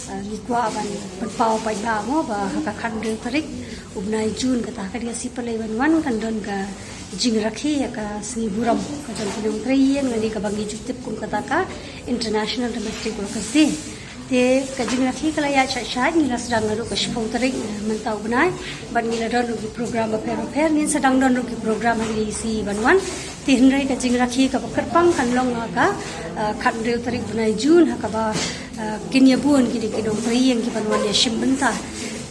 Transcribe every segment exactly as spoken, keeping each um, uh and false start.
Ngi kwah ban pynpaw paidbah mo ba ha ka khathynriew tarik u bnai Jun kata ka dei ka sngi Palei ban wan kan don ka jingrakhe ïa ka sngi burom ka jong ki nongtrei ïing lane kaba ngi ju tip kum kata ka International Domestic Workers Day. Te ka jingrakhe ka la ïaid shai shai, ngi la sdang naduh ka shiphew tarik mynta u bnai bad ngi la don ruh ki program bapher bapher, ngin sa dang don ruh ki program ha kine ki sngi ban wan. Te hynrei ka jingrakhe kaba kyrpang kan long ha ka khathynriew tarik bnai Jun ha kaba kin ïabun kine ki nongtrei ïing ki ban wan ïashim bynta.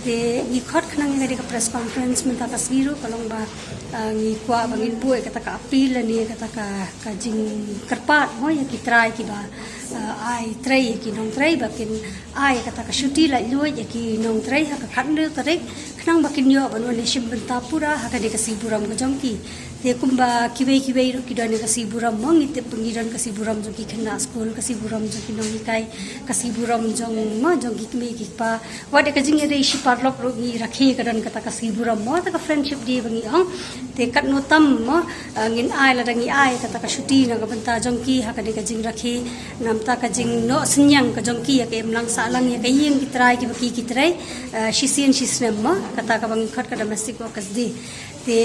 Te ngi khot khnang ïa ka dei ka press conference mynta ka sngi ruh ka long ba ngi kwah ba ngin buh ïa kata ka appeal lane ïa kata ka jingkyrpad mo ïa ki trai kiba ai trei ïa ki nongtrei ba kin ai kata ka shuti laitluid ïa ki nongtrei ha ka khathynriew tarik khnang ba kin ïoh ban wan ïashim bynta pura ha kane ka sngi burom ka jong ki. Te kumba kiwei kiwei ruh ki don ïa ka sngi burom mo, ngi tip ngi don ka sngi burom jong ki khynnah skul, ka sngi burom jong ki nonghikai, ka sngi burom jong mo jong ki kmie ki kpa. Wat ïa ka jingïadei shi paralok ruh ngi rakhe ka don kata ka sngi burom mo, kata ka friendship day ba ngi ong. Te katno tam mo ngin ai lada ngi ai kata ka shuti na ka bynta jong ki ha kane ka jingrakhe namar ka jingnoh synñiang ka jong ki ïa ka imlang sahlang ïa ka ïing ki trai kiba ki ki trei shisien shisnem mo, kata kaba ngi khot ka Domestic Workers Day. Te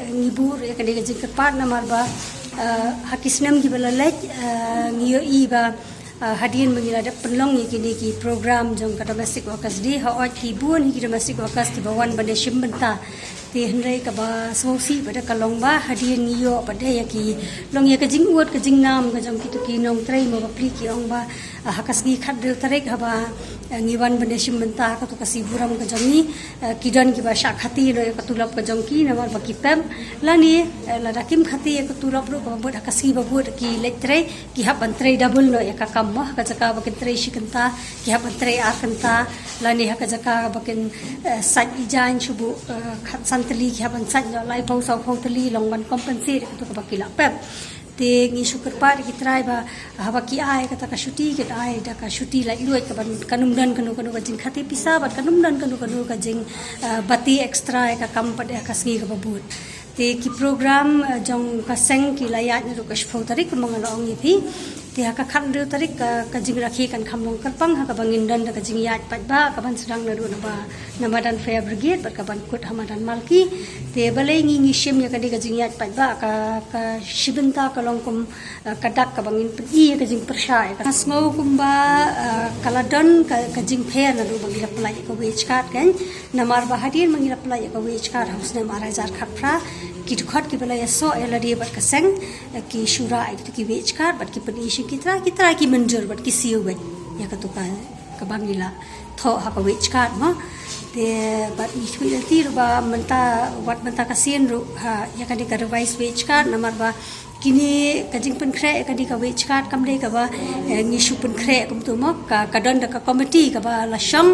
ngi buh ruh ïa kane ka jingkyrpad namar ba ha ki snem kiba la leit ngi ïohi ba hadien ba ngi la dep pynlong ïa kine ki program jong ka Domestic Workers Day, hooid ki bun hi ki domestic workers kiba wan ban ïashim bynta. Te hynrei kaba sngewsih pat ka long ba hadien ngi ïoh pat ïa ki long ïa ka jingud ka jingnam ka jong kito ki nongtrei mo ba pli ki ong ba ha ka sngi khathynriew tarik haba ngi wan ban ïashim bynta ha kato ka sngi burom ka jong ngi ki don kiba shah khati noh ïa ka tulop ka jong ki namar ba ki pep lane lada kim khati ïa ka tulop ruh kaba bud ha ka sngi ba bud ki leit trei ki hap ban trei double noh ïa ka kam mo, ha ka jaka ba kin trei shi kynta ki hap ban trei ar kynta lane ha ka jaka ba kin sait ijaiñ shu buh khatsan tylli ki hap ban sait noh laiphew sawphew tylli long ban compensate ïa kato kaba ki la pep. Te ngi shu kyrpad ïa ki trai ba haba ki ai kata ka shuti kin ai da ka shuti laitluid ka ban kan ym don kano kano ka jingkhati pisa bad kan ym don kano kano ka jing bati extra ïa ka kam pat ïa ka sngi kaba bud. Te ki program jong ka seng ki la ïaid naduh ka shiphew tarik kumba nga la ong ïa phi. Te ha ka khathynriew tarik ka jingrakhe kan kham long kyrpang ha kaba ngin don da ka jingïaid paidbah ka ban sdang naduh na ba na madan Fire Brigade bad ka ban kut ha madan Malki. Te balei ngi ngi shim ïa ka dei ka jingïaid paidbah ka ka shi bynta ka long kum ka dak kaba ngin pyni ïa ka jingpyrshah ïa ka sngew kumba ka la don ka jingpher naduh ba ngi la pynlait ïa ka wage card kan. Namar ba hadien ba ngi la pynlait ïa ka wage card ha u snem ar hajar khatphra ki dkhot kiba la ïasoh ïa lade bad ka seng ki shu rah ïa kito ki wage card bad ki pyni sha ki trai, ki trai ki mynjur bad ki siew bad ïa kato ka kaba ngi la thoh ha ka wage card mo. Te bad ngi khmih lynti ruh ba mynta wat mynta ka sien ruh ha ïa kane ka revised wage card namar ba kine ka jingpynkhreh ïa kane ka wage card kam dei kaba ngi shu pynkhreh kumto mo, ka ka don da ka committee kaba la shong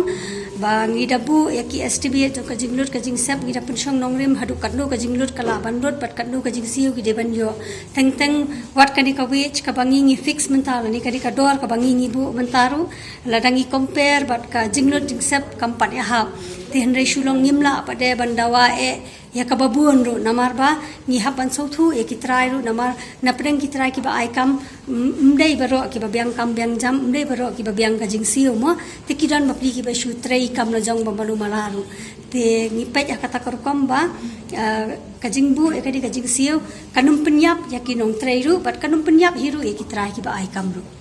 ba ngi da buh ïa ki estimate jong ka jinglut ka jingsep, ngi da pynshong nongrim haduh katno ka jinglut ka lah ban lut bad katno ka jingsiew ki dei ban ïoh. Teng teng wat kane ka wage kaba ngi ngi fix mynta lane kane ka dor kaba ngi ngi buh mynta ruh lada ngi compare bad ka jinglut jingsep kam pat ïahap. Te hynrei shu long ngim lah pat de ban dawa eh ïa kaba bun ruh namar ba ngi hap ban sngewthuh ïa ki trai ruh namar na pdeng ki trai kiba ai kam ym dei baroh kiba biang kam biang jam, ym dei baroh kiba biang ka jingsiew mo. Te ki don bapli kiba shu trei kam la jong ba malu mala ruh. Te ngi peit ha kata ka rukom ba ka jingbuh ïa ka dei ka jingsiew kan ym pynïap ïa ki nongtrei ruh bad kan ym pynïap hi ruh ïa ki trai kiba ai kam ruh.